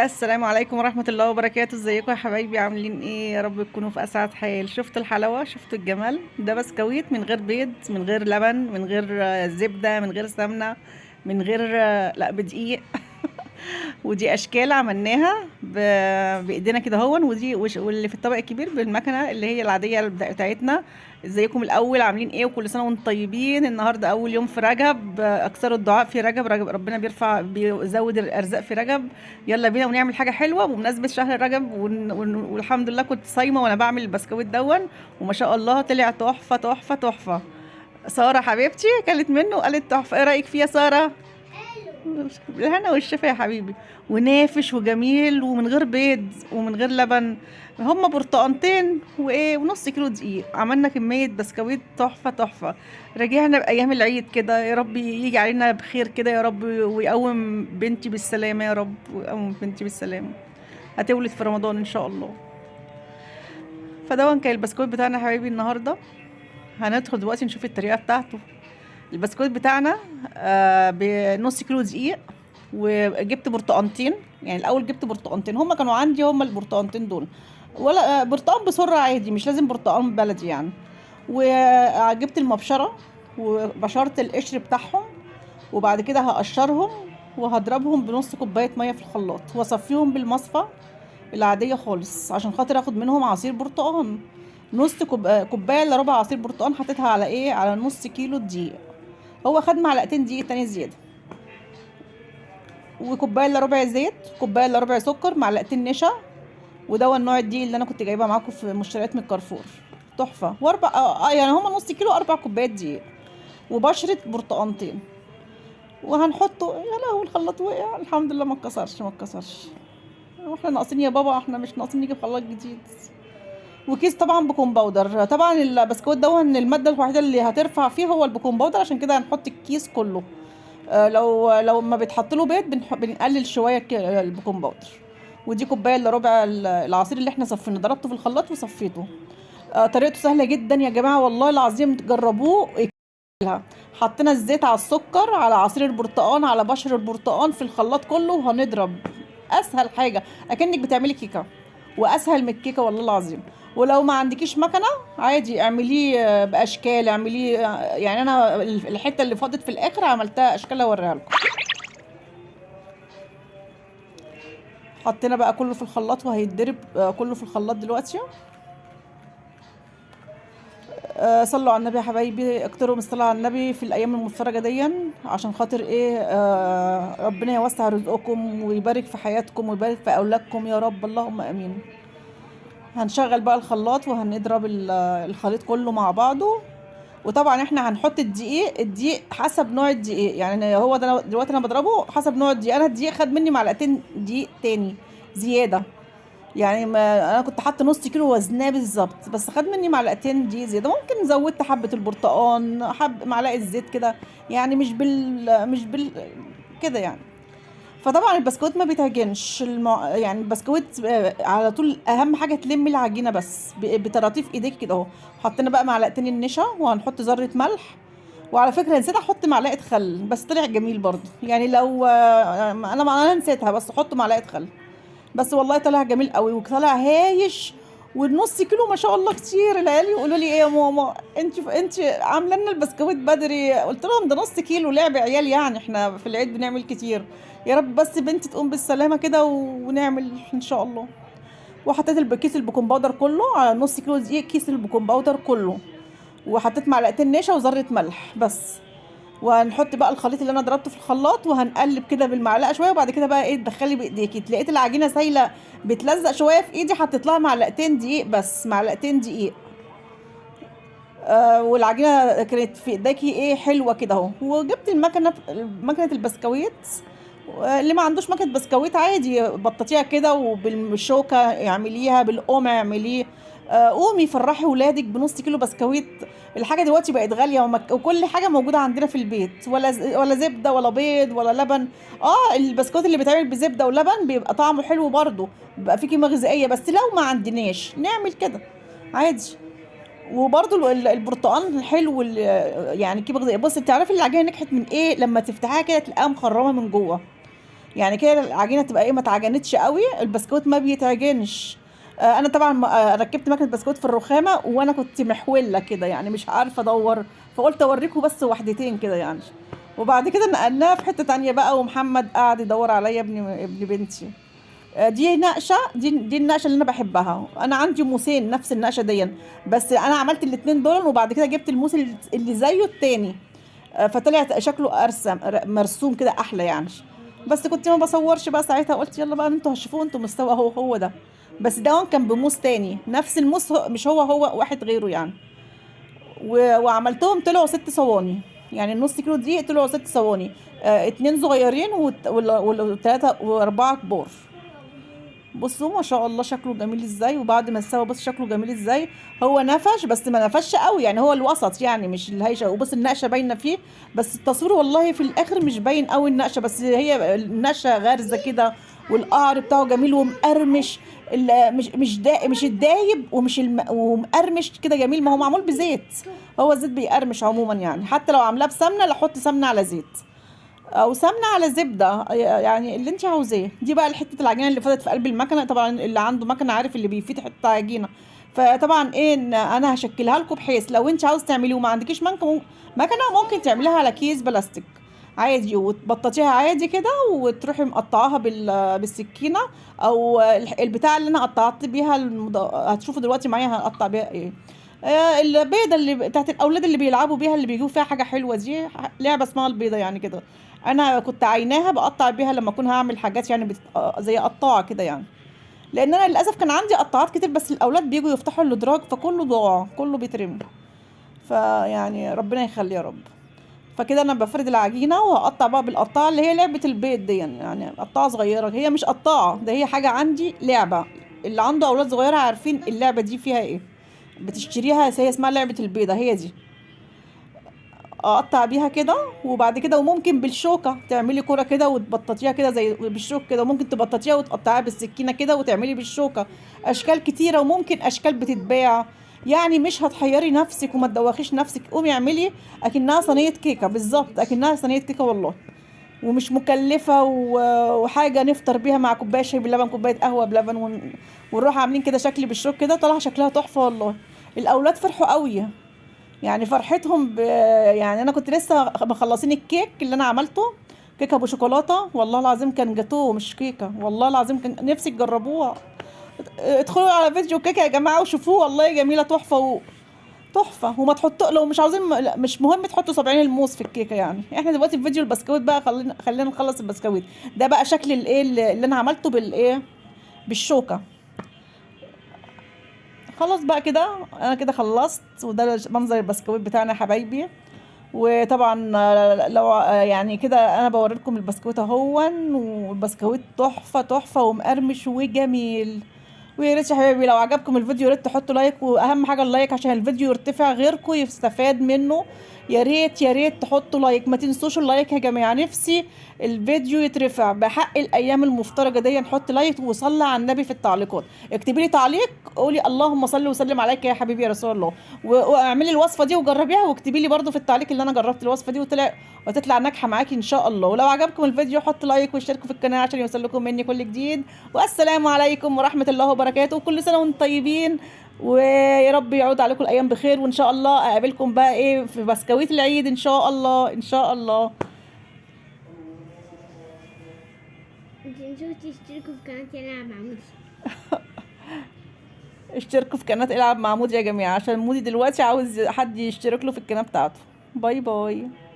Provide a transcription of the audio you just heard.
السلام عليكم ورحمة الله وبركاته. ازيكم يا حبايبي؟ عاملين ايه؟ يا رب تكونوا في اسعد حال. شفتوا الحلاوة؟ شفتوا الجمال؟ ده بسكويت من غير بيض، من غير لبن، من غير زبدة، من غير سمنة، من غير لا بدقيق. ودي اشكال عملناها بايدينا كده اهون، ودي واللي في الطبق الكبير بالمكنه اللي هي العادية بتاعتنا. ازيكم الاول؟ عاملين ايه؟ وكل سنة وانتم طيبين. النهارده اول يوم في رجب، اكثروا الدعاء في رجب. رجب ربنا بيرفع بيزود الارزاق في رجب. يلا بينا ونعمل حاجة حلوة بمناسبة شهر رجب. والحمد لله كنت صايمه وانا بعمل البسكويت دون، وما شاء الله طلع تحفة تحفة تحفة. ساره حبيبتي كلت منه وقالت تحفة. ايه رايك فيه يا ساره؟ بالهنا والشفا يا حبيبي. ونافش وجميل ومن غير بيض ومن غير لبن، هما برتقانتين وايه ونص كيلو دقيق. عملنا كمية بسكويت تحفة تحفة. رجعنا بأيام العيد كده، يا رب يجي علينا بخير كده يا رب، ويقوم بنتي بالسلامة يا رب، ويقوم بنتي بالسلامة. هتولد في رمضان ان شاء الله. فدون كان البسكويت بتاعنا يا حبايبي النهارده. هندخل دلوقتي نشوف الطريقة بتاعته. البسكويت بتاعنا بنص كيلو دقيق، وجبت برتقانتين. يعني الاول جبت برتقانتين، هما كانوا عندي هما البرتقانتين دول، ولا برتقان بسرعة عادي، مش لازم برتقان بلدي يعني. وجبت المبشره وبشرت القشر بتاعهم، وبعد كده هقشرهم وهضربهم بنص كوباية مية في الخلاط، واصفيهم بالمصفى العادية خالص عشان خاطر اخد منهم عصير برتقان. نص كوباية الا ربع عصير برتقان حطيتها على ايه؟ على نص كيلو دقيق. هو خد معلقتين دقيق تاني زيادة، وكوبايه الا ربع زيت، كوباية الا ربع سكر، معلقتين نشا. وده النوع الدقيق اللي انا كنت جايباه معاكم في مشتريات من الكارفور، تحفة. واربع يعني هما نص كيلو، 4 كوبايات دقيق، وبشره برتقانتين. وهنحطه. يا لهوي الخلاط وقع، الحمد لله ما اتكسرش ما اتكسرش. احنا ناقصين يا بابا، احنا مش ناقصين نجيب خلاط جديد. وكيس طبعا baking powder. طبعا البسكويت ده المادة الوحيدة اللي هترفع فيه هو ال baking powder، عشان كده هنحط الكيس كله. لو ما بيتحط له بيض بنقلل شوية ال baking powder. ودي كوباية الا ربع العصير اللي احنا صفيناه، ضربته في الخلاط وصفيته. طريقته سهلة جدا يا جماعة والله العظيم، جربوه. حطينا الزيت على السكر على عصير البرتقان على بشر البرتقان في الخلاط كله، وهنضرب. اسهل حاجة اكنك بتعملي كيكة، واسهل من الكيكه والله العظيم. ولو ما عندكيش مكنه عادي اعمليه باشكال، اعمليه يعني انا الحتة اللي فاضت في الاخر عملتها اشكال اوريها لكم. حطينا بقى كله في الخلاط وهيتضرب كله في الخلاط دلوقتي. صلوا على النبي يا حبايبي، اكتروا من الصلاة على النبي في الايام المفترجه دي، عشان خاطر ايه؟ ربنا يوسع رزقكم ويبارك في حياتكم ويبارك في اولادكم يا رب، اللهم امين. هنشغل بقى الخلاط وهنضرب الخليط كله مع بعضه. وطبعا احنا هنحط الدقيق حسب نوع الدقيق، يعني هو ده دلوقتي انا بضربه حسب نوع الدقيق. انا الدقيق خد مني معلقتين دقيق تاني زيادة، يعني ما انا كنت حاطه نص كيلو وزناه بالظبط، بس خد مني معلقتين دقيق زيادة. ممكن زودت حبه البرتقان، حب معلقه زيت كده، يعني مش بال كده يعني. فطبعا البسكويت ما بيتعجنش، يعني البسكويت على طول اهم حاجة تلمي العجينة بس بطراطيف ايديك كده اهو. حطينا بقى معلقتين النشا، وهنحط ذره ملح. وعلى فكرة نسيت احط معلقه خل، بس طلع جميل برضو. يعني لو انا نسيتها، بس حطوا معلقه خل بس، والله طلع جميل قوي وطلع هايش. والنص كيلو ما شاء الله كتير. العيال يقولوا لي ايه يا ماما انت عامله لنا البسكويت بدري؟ قلت لهم ده نص كيلو لعب عيال، يعني احنا في العيد بنعمل كتير. يا رب بس بنتي تقوم بالسلامة كده ونعمل ان شاء الله. وحطيت الكيس ال baking powder كله على نص كيلو دقيق، كيس ال baking powder كله، وحطيت معلقتين نشا وذره ملح بس. وهنحط بقى الخليط اللي انا ضربته في الخلاط، وهنقلب كده بالمعلقه شوية. وبعد كده بقى ايه، تدخلي بايديكي. لقيت العجينة سايله بتلزق شوية في ايدي، حطيت لها معلقتين دقيق بس، معلقتين دقيق. والعجينه كانت في ايديكي ايه حلوة كده اهو. وجبت المكنه، مكنه البسكويت. اللي ما عندوش مكنه بسكويت عادي بططيها كده وبالشوكه اعمليها، بالقمع اعمليه. قومي فرحي ولادك بنص كيلو بسكويت. الحاجة دلوقتي بقت غالية، وكل حاجة موجودة عندنا في البيت، ولا زبدة ولا بيض ولا لبن. البسكويت اللي بيتعمل بزبده ولبن بيبقى طعمه حلو برضه، بيبقى فيه قيمة غذائية، بس لو ما عندناش نعمل كده عادي. وبرضه البرتقال الحلو يعني قيمة غذائية. بصي تعرفي العجينة نجحت من ايه؟ لما تفتحيها كده تلاقيها مخرمة من جوه. يعني كده العجينة تبقى ايه، ما اتعجنتش قوي، البسكوت ما بيتعجنش. انا طبعا ركبت مكنه بسكوت في الرخامه، وانا كنت محوله كده يعني مش عارفه ادور، فقلت اوريكم بس واحدتين كده يعني. وبعد كده نقلناها في حتة تانية بقى، ومحمد قعد يدور عليا ابن بنتي. دي نقشه، دي النقشه اللي انا بحبها. انا عندي موسين نفس النقشه دي، بس انا عملت الاتنين دول، وبعد كده جبت الموس اللي زيه التاني، فطلع شكله ارسم مرسوم كده احلى يعني. بس كنت ما بصورش بقى ساعتها، قلت يلا بقى انتوا هتشوفوه انتوا مستوى، هو هو ده. بس ده كان بموس تاني، نفس الموس، مش هو هو، واحد غيره يعني. وعملتهم طلعوا 6 صواني، يعني النص كيلو دقيق طلعوا 6 صواني، 2 صغيرين و3 و4 كبار. بصوا ما شاء الله شكله جميل ازاي، وبعد ما استوى بص شكله جميل ازاي. هو نفش بس ما نفش قوي يعني، هو الوسط يعني مش الهيشه، وبص النقشه باينة فيه، بس التصوير والله في الاخر مش باين قوي النقشه، بس هي النقشه غارزه كده، والقعر بتاعه جميل ومقرمش، مش الدايب ومش ومقرمش كده جميل. ما هو معمول بزيت، هو الزيت بيقرمش عموما يعني، حتى لو عاملاه بسمنه لا حط سمنه على زيت او سمنه على زبدة، يعني اللي انت عاوزاه. دي بقى حتة العجينة اللي فضلت في قلب المكنه، طبعا اللي عنده مكنه عارف اللي بيفيد حتة عجينه. فطبعا ايه، ان انا هشكلها لكم بحيث لو انت عاوز تعمليه وما عندكيش مكنه ممكن تعمليها على كيس بلاستيك عادي، وتبططيها عادي كده، وتروحي مقطعاها بالسكينة، او البتاع اللي انا قطعت بيها هتشوفوا دلوقتي معايا هقطع بيها ايه. البيضة اللي بتاعت الاولاد اللي بيلعبوا بيها، اللي بيجيبوا فيها حاجة حلوة، دي لعبه اسمها البيضة يعني كده، انا كنت عيناها بقطع بيها لما اكون هعمل حاجات يعني زي قطاعه كده يعني، لان انا للاسف كان عندي قطاعات كتير، بس الاولاد بيجوا يفتحوا الادراج فكله ضاع، كله بيترمي، فيعني ربنا يخليه يا رب. فكده انا بفرد العجينة وهقطع بقى بالقطاعه اللي هي لعبه البيض دي يعني، قطاعه صغيرة، هي مش قطاعه ده، هي حاجة عندي لعبه، اللي عنده اولاد صغيرة عارفين اللعبة دي فيها ايه، بتشتريها، هي اسمها لعبه البيضة، هي دي اقطع بيها كده. وبعد كده وممكن بالشوكة تعملي كره كده وتبططيها كده زي بالشوك كده، وممكن تبططيها وتقطعيها بالسكينة كده وتعملي بالشوكة اشكال كتيرة، وممكن اشكال بتتباع يعني، مش هتحيري نفسك وما تدوخيش نفسك. قومي اعملي اكنها صينية كيكة بالظبط، اكنها صينية كيكة والله، ومش مكلفة وحاجه نفطر بيها مع كوباية شاي باللبن، كوباية قهوة بلبن، ونروح عاملين كده شكل بالشوك كده، طلع شكلها تحفة والله. الاولاد فرحوا قوي يعني، فرحتهم يعني انا كنت لسه مخلصين الكيك اللي انا عملته، كيكة ابو شوكولاتة والله العظيم كان جاتوه مش كيكة، والله العظيم كان نفسي تجربوها. ادخلوا على فيديو كيكة يا جماعة وشوفوه، والله جميلة تحفة تحفة. وما تحطوا لو مش عاوزين لا، مش مهم تحطوا صابعين الموز في الكيكه يعني. احنا دلوقتي في فيديو البسكويت بقى، خلينا نخلص البسكويت ده بقى. شكل الايه اللي انا عملته بالايه بالشوكة. خلاص بقى كده انا كده خلصت، وده منظر البسكويت بتاعنا يا حبايبي. وطبعا لو يعني كده انا بوري لكم البسكويت اهون، والبسكويت تحفة تحفة ومقرمش وجميل. ويا ريت يا حبايبي لو عجبكم الفيديو يا ريت تحطوا like، واهم حاجة ال like عشان الفيديو يرتفع غيركم يستفاد منه. يا ريت يا ريت تحطوا like، ما تنسوش ال like يا جماعة، نفسي الفيديو يترفع بحق الايام المفترجه دي. نحط like وصلي على النبي في التعليقات، اكتبي لي تعليق قولي اللهم صل وسلم عليك يا حبيبي يا رسول الله، واعملي الوصفة دي وجربيها، واكتبي لي برده في التعليق اللي انا جربت الوصفة دي وتطلع ناجحة معاكي ان شاء الله. ولو عجبكم الفيديو حطوا like واشتركوا في القناة عشان يوصل لكم مني كل جديد. والسلام عليكم ورحمة الله وبركاته، وكل سنة وانتم طيبين، ويا رب يعود عليكم الايام بخير، وان شاء الله اقابلكم بقى ايه في بسكويت العيد ان شاء الله. ان شاء الله. تنسوش تشتركوا في قناة العب مع مودي. اشتركوا في قناة العب مع مودي يا جماعة، عشان مودي دلوقتي عاوز حد يشترك له في القناة بتاعته. bye bye.